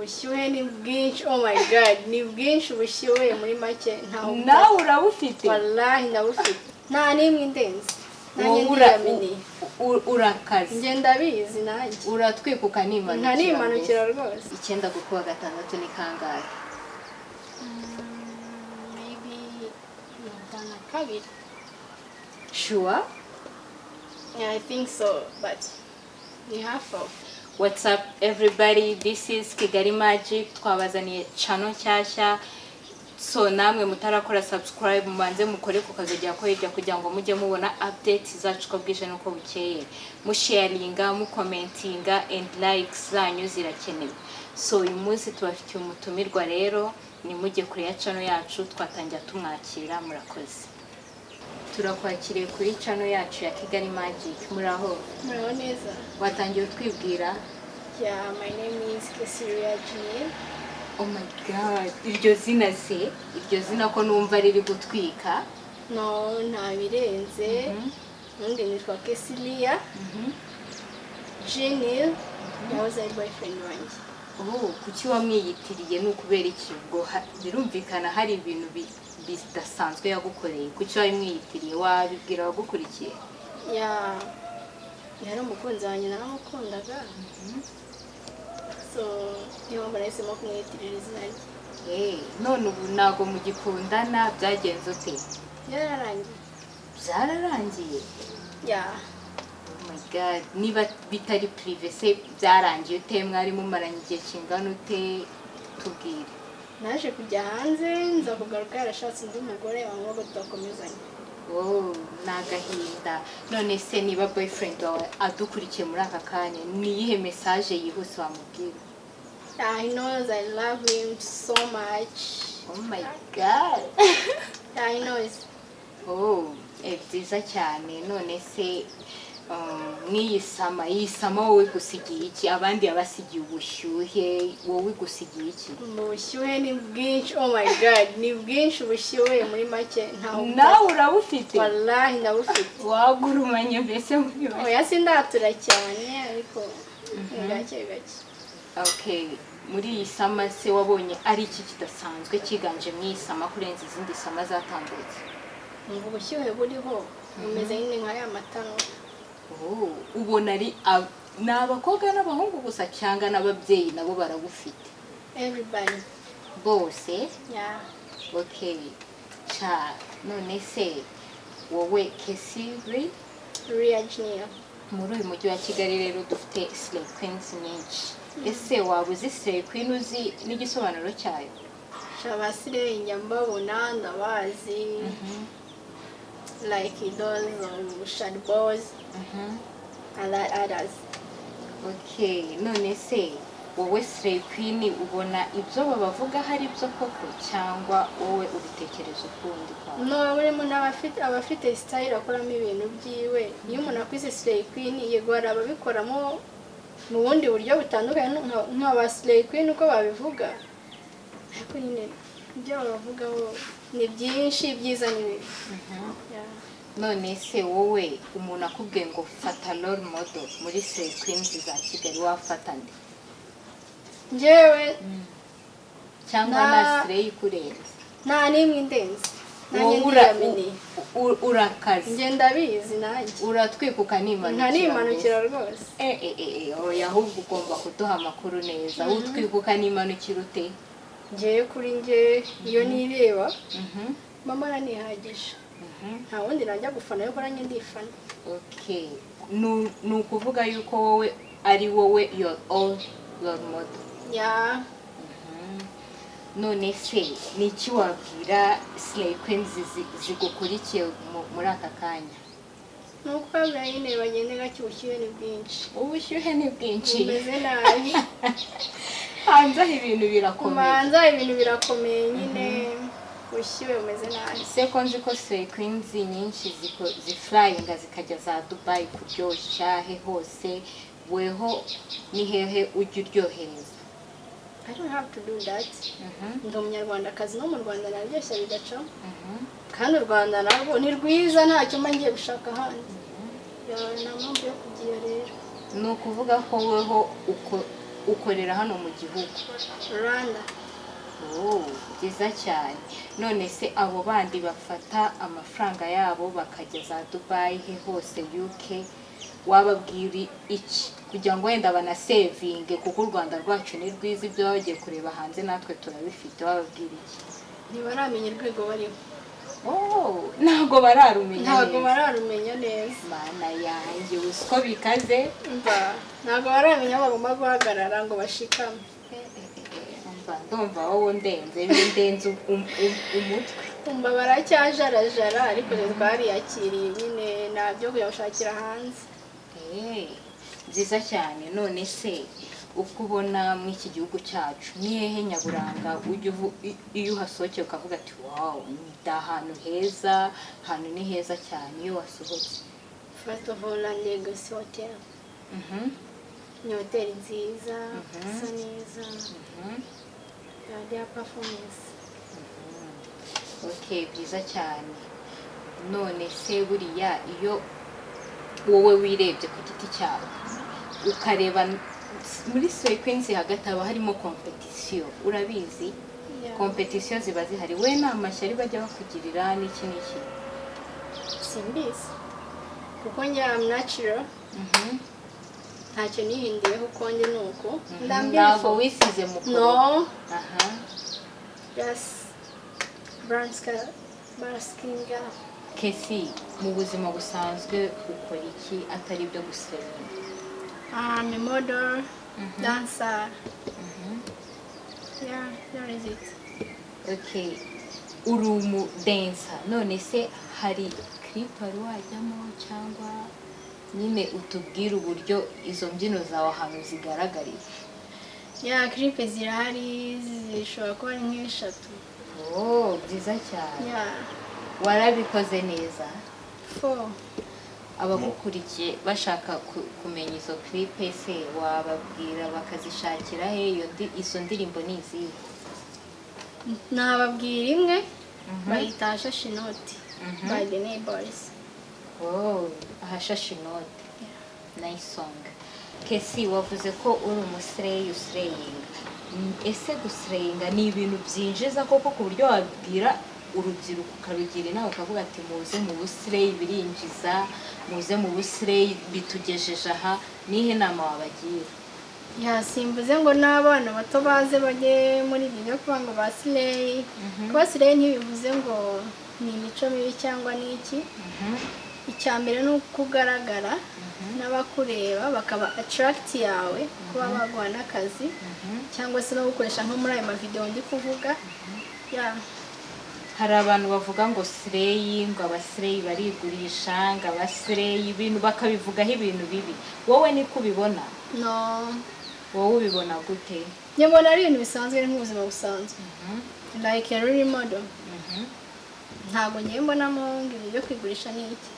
Ubushyuhe ni bwinshi, oh my God, ni bwinshi ubushyuhe. Muri make ntaho. Nawe urabufite? Wallahi ndabufite, nta n'imwe indenze nanjye. Wowe Ndiyaminiye. Urakaze. Njye ndabizi nanjye. Uratwika ukanimanukira. Nkanimanukira rwose. 9 gukuba 6 ni kangahe? Maybe 52. Sure? Yeah, I think so, but ni hafi aho. What's up everybody, this is Kigali Magic. Twabazaniye channel nshyashya, so namwe mutarakora subscribe mubanze mukore ku kazogera ko hirya kugira ngo mujye mubona updates zacu uko bwije n'uko bukeye, musharinga, mucommentinga and likes zanyu zirakenewe. So uyu munsi tubafitiye umutumirwa, rero nimujye kure ya channel yacu. Twatangira tumwakira. Murakoze, turakwakiriye kuri channel yacu ya Kigali Magic. Muraho? Muraho neza. Watangiye utwibwira? Yeah, my name is Kesiria Janine. Oh my God, iryo zina se, iryo zina ko numva riri gutwika? No, nta birenze. Ubundi nitwa Kesilia Janine, yahoze ari boyfriend wanjye. Oh, kuki wamwiyitiriye? Ni ukubera iki? Ubwo birumvikana hari ibintu bidasanzwe yagukoreye. Kuki wabimwiyitiriye? Wabibwira abagukurikiye? Yeah, yari umukunzi wanjye, naramukundaga, so niyo mpamvu nahisemo kumwitirira izina rye. Eh, none ubu ntabwo mugikundana? Byagenze ute? Byararangiye. Byararangiye? Yeah. Oh my God, niba bitari privé se, byarangiye ute? Mwari mumaranye igihe kingana ute? Tubwire. Naje kujya hanze, nza kugaruka yarashatse undi mugore, bamwe ngo tudakomezanya. Oh, ni agahinda. None se niba boyfriend wawe adukurikiye muri aka kanya, ni iyihe message yihuse wamubwira? Yeah, he knows I love him so much. Oh my God. Yeah, he knows. Oh, byiza cyane. None se mw'iyi summer, iyi summer wowe gusigiye iki? Abandi yabasigiye ubushyuhe, wowe gusigiye iki? Ubushyuhe ni bwinshi, oh my God, ni bwinshi ubushyuhe. Muri make ntaho. Nawe urabufite? Wallahi ndabufite. Wagurumanye mbese muri make. Oya, sindatura cyane, ariko ni gake gake. Okay, muri iyi summer se wabonye ari iki kidasanzwe cyiganje muri iyi summer kurenza izindi summer zatambutse? Ngo ubushyuhe buriho bumeze nyine nka ya matanura. Oh, ubona ari ni abakobwa n'abahungu gusa cyangwa n'ababyeyi nabo barabufite? Everybody. Bose? Yeah. Okay, cha none se wowe Kesiri Ria Junior. Muri uyu mujyi wa Kigali rero dufite slay queens nyinshi. Ese waba uzi slay queen, uzi n'igisobanuro cyayo? Aba slay njya mbabona, ndabazi, like those of Shadboys and that others. Okay, none se wowe slay queen ubona ibyo babavuga hari ibyo koko, cyangwa wowe ubitekereza ukundi kwawe? No, burimo n'abafite, abafite style akoramo ibintu byiwe. Iyo umuntu akwise slay queen, yego hari ababikoramo mu bundi buryo butandukanye nk'aba slay queen uko babivuga, ariko nyine ibyo babavugaho ni byinshi, ibyiza n'ibibi. Yeah. None se wowe umuntu akubwiye ngo fata role model muri slay queens za Kigali, wafata nde? Njyewe Cyangwa na slay ikurenze? Nta n'imwe indenze nanjye. Wowe Ndiyaminiye. Urakaze. Njye ndabizi nanjye. Uratwika ukanimanukira. Nkanimanukira rwose. Eh, eh, eh, oya, ahubwo ugomba kuduha amakuru neza. Utwika ukanimanukira ute? Njyewe, kuri njye, iyo nireba mama aranihagije, nta wundi najya gufana, ariko nanjye ndifana. Okay, ni ukuvuga yuko wowe ari wowe your own role model? Yeah. None se ni iki wabwira slay queens zigukurikiye muri aka kanya? Ni uko babwira nyine bagende gake, ubushyuhe ni bwinshi. Ubushyuhe ni bwinshi. Bumeze nabi. Hanze aho ibintu birakomeye. Kumanza ibintu birakomeye nyine, ubushyuhe bumeze nabi. Se ko nzi ko slay queens nyinshi ziflyinga zikajya za Dubai kuryoshya he hose, weho ni hehe ujya uryohereza? I don't have to do that. Ndi umunyarwandakazi, no mu Rwanda naryoshya bigacamo, kandi u Rwanda narwo ni rwiza, ntacyo mba ngiye gushaka ahandi. Yeah, nta mpamvu yo kugiye rero. Ni ukuvuga ko weho uko Ukorera hano mu gihugu? Rwanda. Oh, byiza cyane. None se abo bandi bafata amafaranga yabo bakajya za Dubai, he hose, UK, wababwira iki kugira ngo wenda banasevinge, kuko u Rwanda rwacu ni rwiza, ibyo baba bagiye kureba hanze natwe turabifite, wababwira iki? Ntibaramenya urwego barimo. Oh, ntabwo bararumenya Ntabwo neza. bararumenya neza. Mana yanjye, uzi ko bikaze! Mva, ntabwo baramenya aho bagomba guhagarara ngo bashikame. Umva, ndumva wowe undenze, ndenze umutwe. Umva, baracyajarajara, ariko twe twariyakiriye nyine, nta byo kujya gushakira hanze. Byiza cyane. None se uko ubona muri iki gihugu cyacu, ni hehe nyaburanga ujya iyo uhasohokeye ukavuga ati: "Wow, ni ahantu heza, ahantu ni heza cyane," iyo wasohotse? First of all, Legacy Hotel ni hoteli nziza, isa neza, ya performance. Okay, byiza cyane. None se buriya iyo wowe wirebye ku giti cyawe, ukareba muri Slay Queens hagati haba harimo competition, urabizi? Yeah. Competition ziba zihari, we nta mashyari bajya bakugirira n'iki n'iki? Simbizi, kuko njye am natural, ntacyo nihinduyeho, uko njye ni uku. Ntabwo wisize mu No. Aha. Just brown skin, brown skin girl. Kesi, mu buzima busanzwe ukora iki atari ibyo gusenga? I'm a model, dancer. Yeah, that is it. Okay, uri umudancer. None se hari clip wari wajyamo, cyangwa nyine utubwire uburyo izo mbyino zawe ahantu zigaragarira? Yeah, clip zirahari, zishobora kuba ari nk'eshatu. Oh, byiza cyane. Yeah. Warabikoze neza. Four. Abagukurikiye bashaka kumenya izo clip se, wababwira bakazishakira he? Izo ndirimbo ni izihe? Nababwira imwe bayita Shashinoti by the Neighbors. Oh, Ahashashe Inote, nice song. Kesi, wavuze ko uri umuslay, uslayinga. Ese guslayinga ni ibintu byinjiza koko, ku buryo wabwira urubyiruko ukarugira inama ukavuga ati: "Muze mu buslay birinjiza, muze mu buslay bitugejeje aha"? Nihe nama wabagira? Yeah, simvuze ngo n'abana bato baze bajye muri ibyo byo kuvuga ngo ba slay. Kuba slay ntibivuze ngo ni imico mibi cyangwa ni iki. Icya mbere ni uko ugaragara n'abakureba bakaba attract yawe, kuba baguha n'akazi cyangwa se no gukoresha nko muri ayo mavideo ndi kuvuga, yeah. Hari abantu bavuga ngo slay, ngo abaslay barigurisha, ngo abaslay ibintu bakabivugaho ibintu bibi. Wowe niko ubibona? No. Wowe ubibona gute? Njye mbona ari ibintu bisanzwe, ari nk'ubuzima busanzwe, like a role model. Ntabwo ngiye mbonamo ngo ibintu byo kwigurisha ni iki.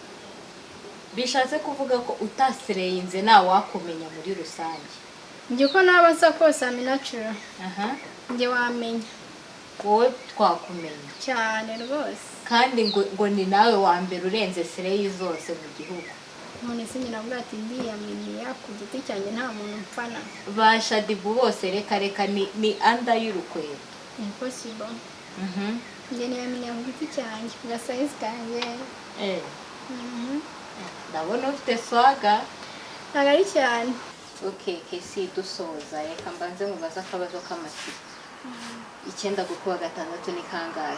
Bishatse kuvuga ko utaslayinze nta wakumenya muri rusange? Njye uko naba nsa kose, am natural. Njye wamenya. Wowe twakumenya? Cyane rwose. Kandi ngo ni nawe wa mbere urenze slay zose mu gihugu. None se nyina avuga ati ndiyaminiya ku giti cyanjye, nta muntu mfana. Ba Shaddyboo bose, reka reka, ni anda y'urukweto. Impossible. Njye niyaminiya ku giti cyanjye, ku gasize kanjye. Ndabona ufite swagger. Ntabwo ari cyane. Okay, Kesi, dusoza reka mbanze mubaze akabazo k'amatsiko. 9 gukuba 6 ni kangahe?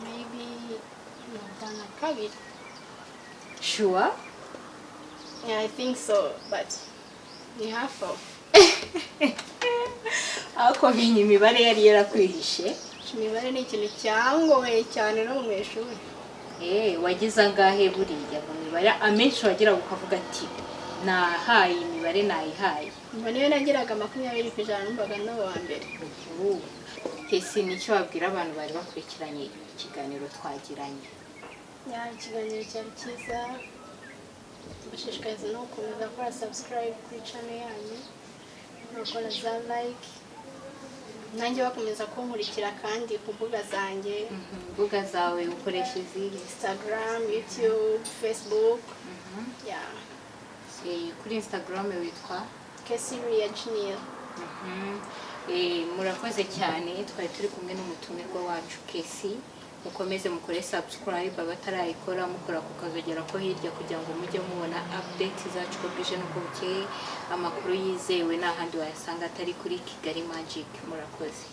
Maybe 52. Sure? Yeah, I think so, but ni hafi aho. Ariko menya imibare yari yarakwihishe. Imibare ni ikintu cyangoye cyane no mu ishuri. Wagize angahe buriya mu mibare? Amenshi wageraga ukavuga ati: "Nahaye imibare, nayihaye"? Ngo niyo nageraga 20%, numvaga n'uwa wa mbere. Kesi, nicyo wabwira abantu bari bakurikiranye ikiganiro twagiranye? Yeah, ikiganiro cyari cyiza. Mbashishikariza no gukomeza gukora subscribe kuri channel yanyu, bagakora za like, nanjye bakomeza kunkurikira kandi ku mbuga zanjye. Imbuga zawe ukoresha izihe? Instagram, YouTube, Facebook, yeah. Kuri Instagram witwa? Kesi Ria Junior. Murakoze cyane, twari turi kumwe n'umutumirwa wacu Kesi. Mukomeze mukore subscribe abatarayikora, mukora ku kazogera ko hirya kugira ngo mujye mubona update zacu uko bwije n'uko bukeye. Amakuru yizewe nta handi wayasanga atari kuri Kigali Magic. Murakoze.